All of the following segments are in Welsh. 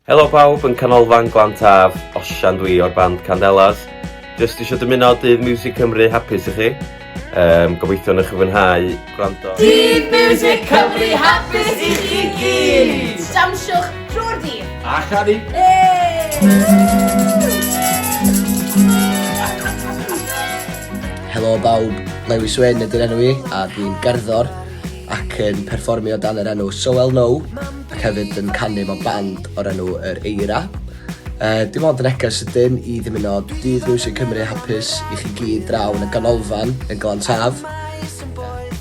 Helo pawb yn Canolfan Glan Taf, Osian dwi o'r band Candelas. Jyst eisiau dymuno Dydd Miwsig Cymru hapus i chi. Um, gobeithio newch chi fwynhau gwrando. Dydd Miwsig Cymru hapus i chi gyd! Dawnsiwch drwy'r dydd! A chanu! Helo bawb, Lewis Wyn ydy'r enw i a dwi'n gerddor ac yn perfformio dan yr enw Sowell No ac hefyd yn canu mewn band o'r enw Yr Eira. Uh, dim ond yn neges sydyn i ddymuno Dydd Miwsig Cymru hapus i chi gyd draw yn y ganolfan yn Glan Taf.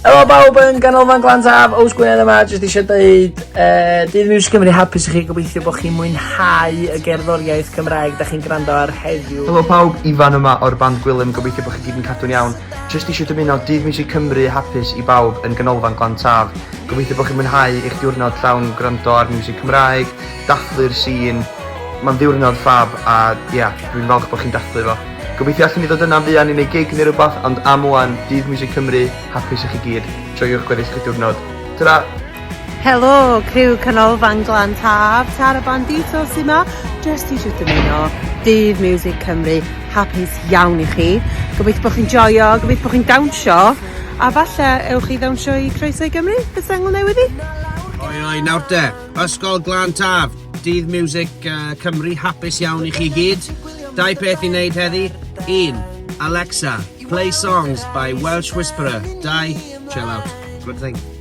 Helo bawb yn Ganolfan Glan Taf, Ows Gwynedd yma, jyst eisiau dweud uh, Dydd Miwsig Cymru hapus i chi, gobeithio bod chi'n mwynhau y gerddoriaeth Cymraeg da chi'n gwrando ar heddiw. Helo pawb, Ifan yma o'r band Gwilym, gobeithio bod chi gyd yn cadw'n iawn. Jyst eisiau dymuno Dydd Miwsig Cymru hapus i bawb yn Ganolfan Glan Taf. Gobeithio bod chi'n mwynhau eich diwrnod llawn gwrando ar miwsig Cymraeg, dathlu'r sîn. Mae'n ddiwrnod ffab a ia, dwi'n falch bod chi'n dathlu fo. Gobeithio allwn ni ddod yna'n fuan i wneud gig neu rywbeth, ond am ŵan, Dydd Miwsig Cymru hapus i chi gyd. Joiwch gweddill eich diwrnod. Tara! Helo, criw Canolfan Glan Taf, Tara Bandito sy 'ma. Jyst eisiau dymuno Dydd Miwsig Cymru hapus iawn i chi. Gobeithio bod chi'n joio, gobeithio bod chi'n dawnsio, a falle ewch chi ddawnsio i Croeso i Gymru, y sengl newydd i. Oi oi, nawr te, Ysgol Glan Taf, Dydd Miwsig uh, Cymru, hapus iawn i chi gyd. Dau peth i wneud heddi. Un, Alexa, play songs by Welsh Whisperer. Dau, chill out. Good thing.